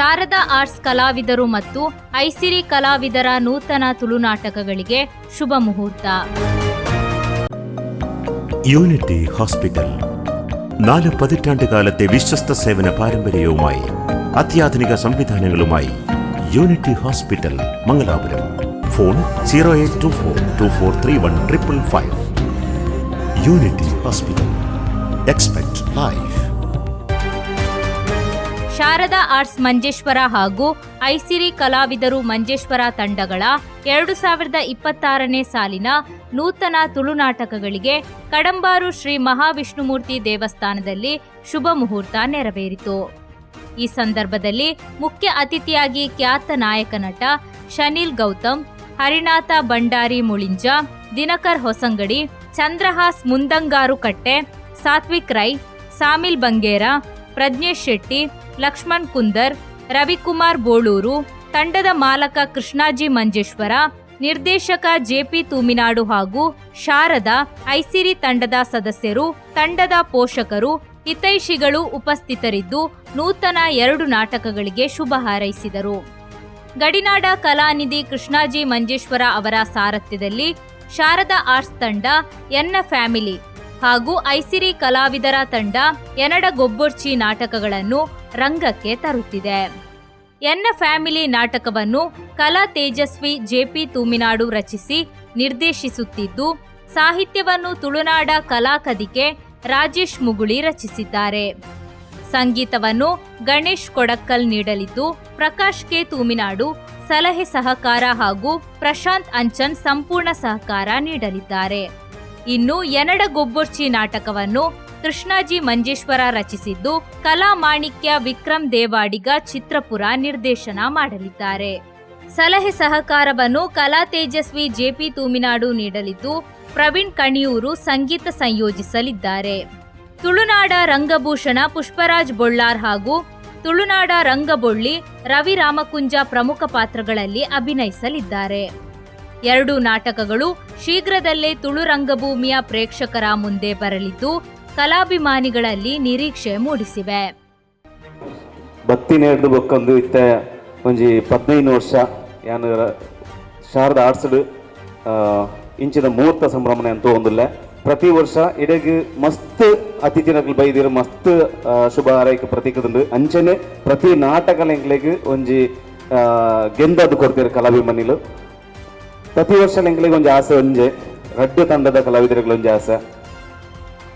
Sharada arts ಕಲಾವಿದರು ಮತ್ತು ಐಸಿರಿ ಕಲಾವಿದರ ನೂತನ ತುಳುನಾಟಕಗಳಿಗೆ ಶುಭ ಮುಹೂರ್ತ. യൂണിറ്റി ഹോസ്പിറ്റൽ, 4 പതിറ്റാണ്ട് കാലത്തെ വിശ്വസ്ത സേവന പാരമ്പര്യവുമായി, അത്യാധുനിക സംവിധാനങ്ങളുമായി unity hospital, Mangalapuram. Phone 08242431555. Unity hospital, expect life. Sharada arts Manjeshwar ಹಾಗೂ ಐಸಿರಿ ಕಲಾವಿದರು ಮಂಜೇಶ್ವರ ತಂಡಗಳ 2026ನೇ ಸಾಲಿನ ನೂತನ ತುಳುನಾಟಕಗಳಿಗೆ ಕಡಂಬಾರು ಶ್ರೀ ಮಹಾವಿಷ್ಣುಮೂರ್ತಿ ದೇವಸ್ಥಾನದಲ್ಲಿ ಶುಭ ಮುಹೂರ್ತ ನೆರವೇರಿತು. ಈ ಸಂದರ್ಭದಲ್ಲಿ ಮುಖ್ಯ ಅತಿಥಿಯಾಗಿ ಖ್ಯಾತ ನಾಯಕ ನಟ ಶನಿಲ್ ಗೌತಮ್, ಹರಿನಾಥ ಭಂಡಾರಿ ಮುಳಿಂಜ, ದಿನಕರ್ ಹೊಸಂಗಡಿ, ಚಂದ್ರಹಾಸ್ ಮುಂದಂಗಾರುಕಟ್ಟೆ, ಸಾತ್ವಿಕ್ ರೈ, ಸಾಮಿಲ್ ಬಂಗೇರ, ಪ್ರಜ್ಞೇಶ್ ಶೆಟ್ಟಿ, ಲಕ್ಷ್ಮಣ್ ಕುಂದರ್, ರವಿಕುಮಾರ್ ಬೋಳೂರು, ತಂಡದ ಮಾಲಕ ಕೃಷ್ಣಾಜಿ ಮಂಜೇಶ್ವರ, ನಿರ್ದೇಶಕ ಜೆಪಿ ತೂಮಿನಾಡು ಹಾಗೂ ಶಾರದಾ, ಐಸಿರಿ ತಂಡದ ಸದಸ್ಯರು, ತಂಡದ ಪೋಷಕರು, ಹಿತೈಷಿಗಳು ಉಪಸ್ಥಿತರಿದ್ದು ನೂತನ ಎರಡು ನಾಟಕಗಳಿಗೆ ಶುಭ ಹಾರೈಸಿದರು. ಗಡಿನಾಡ ಕಲಾನಿಧಿ ಕೃಷ್ಣಾಜಿ ಮಂಜೇಶ್ವರ ಅವರ ಸಾರಥ್ಯದಲ್ಲಿ ಶಾರದಾ ಆರ್ಟ್ಸ್ ತಂಡ ಎನ್ನ ಫ್ಯಾಮಿಲಿ ಹಾಗೂ ಐಸಿರಿ ಕಲಾವಿದರ ತಂಡ ಎನಡ ಗೊಬ್ಬೊರ್ಚಿ ನಾಟಕಗಳನ್ನು ರಂಗಕ್ಕೆ ತರುತ್ತಿದೆ. ಎನ್ನ ಫ್ಯಾಮಿಲಿ ನಾಟಕವನ್ನು ಕಲಾ ತೇಜಸ್ವಿ ಜೆಪಿ ತೂಮಿನಾಡು ರಚಿಸಿ ನಿರ್ದೇಶಿಸುತ್ತಿದ್ದು, ಸಾಹಿತ್ಯವನ್ನು ತುಳುನಾಡ ಕಲಾಕದಿಕೆ ರಾಜೇಶ್ ಮುಗುಳಿ ರಚಿಸಿದ್ದಾರೆ. ಸಂಗೀತವನ್ನು ಗಣೇಶ್ ಕೊಡಕ್ಕಲ್ ನೀಡಲಿದ್ದು, ಪ್ರಕಾಶ್ ಕೆ ತೂಮಿನಾಡು ಸಲಹೆ ಸಹಕಾರ ಹಾಗೂ ಪ್ರಶಾಂತ್ ಅಂಚನ್ ಸಂಪೂರ್ಣ ಸಹಕಾರ ನೀಡಲಿದ್ದಾರೆ. ಇನ್ನು ಎನಡ ಗೊಬ್ಬೊರ್ಚಿ ನಾಟಕವನ್ನು ಕೃಷ್ಣಾಜಿ ಮಂಜೇಶ್ವರ ರಚಿಸಿದ್ದು, ಕಲಾ ಮಾಣಿಕ್ಯ ವಿಕ್ರಮ್ ದೇವಾಡಿಗ ಚಿತ್ರಪುರ ನಿರ್ದೇಶನ ಮಾಡಲಿದ್ದಾರೆ. ಸಲಹೆ ಸಹಕಾರವನ್ನು ಕಲಾ ತೇಜಸ್ವಿ ಜೆಪಿ ತೂಮಿನಾಡು ನೀಡಲಿದ್ದು, ಪ್ರವೀಣ್ ಕಣಿಯೂರು ಸಂಗೀತ ಸಂಯೋಜಿಸಲಿದ್ದಾರೆ. ತುಳುನಾಡ ರಂಗಭೂಷಣ ಪುಷ್ಪರಾಜ್ ಬೊಳ್ಳಾರ್ ಹಾಗೂ ತುಳುನಾಡ ರಂಗಬೊಳ್ಳಿ ರವಿ ರಾಮಕುಂಜ ಪ್ರಮುಖ ಪಾತ್ರಗಳಲ್ಲಿ ಅಭಿನಯಿಸಲಿದ್ದಾರೆ. ಎರಡು ನಾಟಕಗಳು ಶೀಘ್ರದಲ್ಲೇ ತುಳು ರಂಗಭೂಮಿಯ ಪ್ರೇಕ್ಷಕರ ಮುಂದೆ ಬರಲಿದ್ದು, ಕಲಾಭಿಮಾನಿಗಳಲ್ಲಿ ನಿರೀಕ್ಷೆ ಮೂಡಿಸಿವೆ. ಬತ್ತಿನೇರ್ದು ಬೊಕ್ಕೊಂದು ಇತ್ತೆ ಒಂಜಿ 15 ವರ್ಷ ಯಾನ್ ಶಾರದ ಆರ್ಟ್ಸ್ಡ್ ಇಂಚಿನ ಮೂರ್ತ ಸಂಭ್ರಮನೆ ಅಂತ ಒಂದುಲ್ಲೆ. ಪ್ರತಿ ವರ್ಷ ಇಡೆಗ್ ಮಸ್ತ್ ಅತಿಥಿನಕ್ಲು ಬೈದಿರು, ಮಸ್ತ್ ಶುಭ ಹಾರೈಕೆ ಪ್ರತೀಕದಂಡು. ಅಂಚನೆ ಪ್ರತಿ ನಾಟಕ ಎಂಕ್ಲೆಗ್ ಒಂಜಿ ಗೆಂದದು ಕೊಡ್ತೀರು ಕಲಾಭಿಮಾನಿಲು. ಪ್ರತಿ ವರ್ಷ ಎಂಕ್ಲೆಗ್ ಒಂಜಿ ಆಸೆ, ಒಂಜೆ ರಡ್ಡು ತಂಡದ ಕಲಾವಿದರುಗಳು ಒಂಜಿ ಆಸೆ,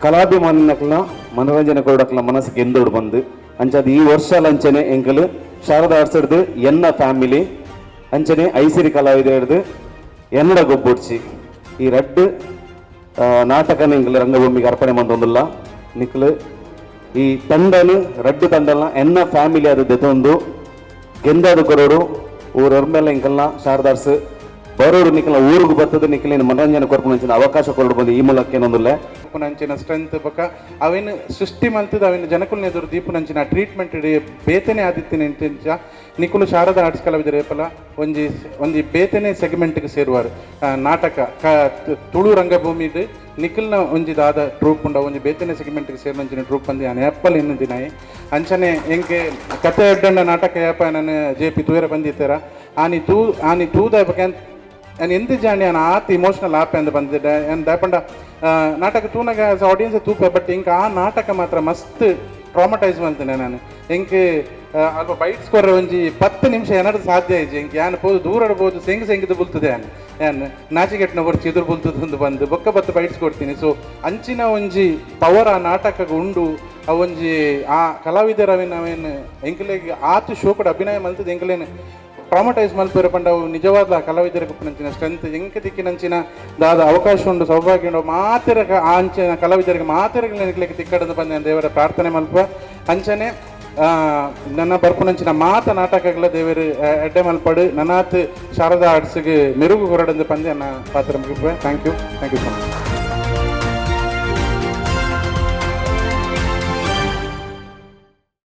ಕಲಾಭಿಮಾನಿನಕ್ಲನ ಮನೋರಂಜನೆ ಕೊಡಕ್ಲ ಮನಸ್ಸು ಗೆಂದೋಡು ಬಂದು. ಅಂಚಾದ ಈ ವರ್ಷ ಅಂಚನೆ ಎಂಕಲು ಶಾರದಾ ಆರ್ಟ್ಸ್ ಹಿಡ್ದು ಎನ್ನ ಫ್ಯಾಮಿಲಿ, ಅಂಚನೆ ಐಸಿರಿ ಕಲಾವಿದ ಹಿಡ್ದು ಎನ್ನಡ ಗೊಬ್ಬೊಡ್ಚಿ, ಈ ರಡ್ಡು ನಾಟಕನ ಎಂಕಲು ರಂಗಭೂಮಿಗೆ ಅರ್ಪಣೆ ಮಂದೊಂದುಲ್ಲ. ನಿಕ್ಲು ಈ ತಂಡನು, ರಡ್ಡು ತಂಡನ ಎನ್ನ ಫ್ಯಾಮಿಲಿ ಅದು ದೆತೊಂದು ಗೆಂದಾದ ಕೊರೋಡು. ಊರೊರ್ಮೆಲ್ಲ ಎಂಕಲ್ನ ಶಾರದಾರ್ಸ್ ಬರೋಡು, ನಿಕಲ್ನ ಊರಿಗೆ ಬರ್ತದೆ, ನಿಕಲಿನ ಮನೋರಂಜನೆ ಕೊರ್ಪುನಂಚಿನ ಅವಕಾಶ ಕೊರಡು ಬಂದು ಈ ಮೂಲಕ ಏನೊಂದುಲ್ಲೆ. ನಂಚಿನ ಸ್ಟ್ರೆಂತ್ ಬೊಕ್ಕ ಅವೇನು ಸೃಷ್ಟಿ ಮಲ್ತದ ಅವೇನು ಜನಕುಲ್ನ ಎದುರು ದೀಪುನಂಚಿನ ಟ್ರೀಟ್ಮೆಂಟ್ ಬೇತನೆ ಆದಿತ್ತಿನ ಇಂಚ ನಿಕುಲು ಶಾರದಾ ಆರ್ಟ್ಸ್ ಕಲಾವಿದರ ಏಪಲ ಒಂಜಿ ಒಂಜಿ ಬೇತನೆ ಸೆಗ್ಮೆಂಟ್ಗೆ ಸೇರುವಾರು. ನಾಟಕ ತುಳು ರಂಗಭೂಮಿಡ್ ನಿಖಲ್ನ ಒಂಜಿ ದಾದ ಟ್ರೂಪ್ ಉಂಡ, ಒಂಜಿ ಬೇತನೆ ಸೆಗ್ಮೆಂಟ್ಗೆ ಸೇರಿನಂಚಿನ ಟ್ರೂಪ್ ಅಂದಿ ಯಾನ್ ಏಪಲ್ ಇನ್ನು ದಿನಾಯಿ. ಅಂಚನೆ ಎಂಕೆ ಕತೆ ಎಡ್ಡಂಡ ನಾಟಕ ಏಪ ನಾನು ಜೆ ಪಿ ತೂಯರ ಬಂದಿತ್ತರ, ಆನಿ ತೂ ಆನಿ ತೂದ ಬೊಕ ಯಾನ್ ಎಂತ ಜಾಣಿ ಯಾನ್ ಆತ್ ಇಮೋಷನಲ್ ಆಪೆ ಅಂದ್ ಬಂದಿದ್ದೆ. ಯಾನ್ ದಾಪಂಡ ನಾಟಕ ತೂನಗ ಆಡಿಯನ್ಸ್ ತೂಪೆ, ಬಟ್ ಇಂಕ ಆ ನಾಟಕ ಮಾತ್ರ ಮಸ್ತ್ ಟ್ರಾಮಟೈಸ್ ಮಲ್ತನೆ ನಾನು. ಎಂಕ್ ಅಲ್ಪ ಬೈಟ್ಸ್ ಕೊರ್ರೆ ಒಂಜಿ 10 ನಿಮಿಷ ಏನಾದ್ರು ಸಾಧ್ಯ ಇಜ್ಜಿ ಎಂಕ್. ಯಾನ್ ಪೋದು ದೂರ ಪೋದು ಸೆಂಗ್ ಸೆಂಗಿದು ಬುಲ್ತದೆ. ಯಾನ್ ಯಾನ್ ನಾಚಿಗೆಟ್ನ ಬೊರ್ಚಿ ಎದುರು ಬುಲ್ತದೆ ಅಂದು ಬಂದು ಬೊಕ್ಕ ಬತ್ತು ಬೈಟ್ಸ್ ಕೊಡ್ತೀನಿ. ಸೊ ಅಂಚಿನ ಒಂಜಿ ಪವರ್ ಆ ನಾಟಕಗ್ ಉಂಡು. ಅವು ಒಂಜಿ ಆ ಕಲಾವಿದರ ಅವೇನು ಅವೇನು ಎಂಕಲೆಗ್ ಆತ್ ಶೋಕಡ್ ಅಭಿನಯ ಮಲ್ತದೆ, ಎಂಕಲೇನು ಟ್ರಾಮಟೈಸ್ ಮಲ್ಪೆರೆ ಪಂಡ ಅವು ನಿಜವಾದ ಕಲಾವಿದರಿಗೆ ಉಪ್ಪುನಂಚಿನ ಸ್ಟ್ರೆಂತ್. ಎಂಕ್ ದಿಕ್ಕಿನಂಚಿನ ದಾದ ಅವಕಾಶ ಉಂಡು, ಸೌಭಾಗ್ಯ ಉಂಡು, ಮಾತೆರ ಆ ಅಂಚಿನ ಕಲಾವಿದರಿಗೆ ಮಾತೆರ ನಿಕ್ಲೆಗ್ ತಿಕ್ಕಡಂದು ಬಂದ ದೇವರ ಪ್ರಾರ್ಥನೆ ಮಲ್ಪ. ಅಂಚನೆ ನನ್ನ ಬರ್ಪುನಂಚಿನ ಮಾತ ನಾಟಕಗಳ ದೇವರು ಎಡ್ಡೆ ಮಲ್ಪಡು, ನನಾತ್ ಶಾರದಾ ಆರ್ಟ್ಸ್ಗೆ ಮೆರುಗು ಕೊರಡಂದು ಪಂದೆ ನನ್ನ ಪಾತ್ರ ಮುಗಿಪೆ. Thank you, thank you so much.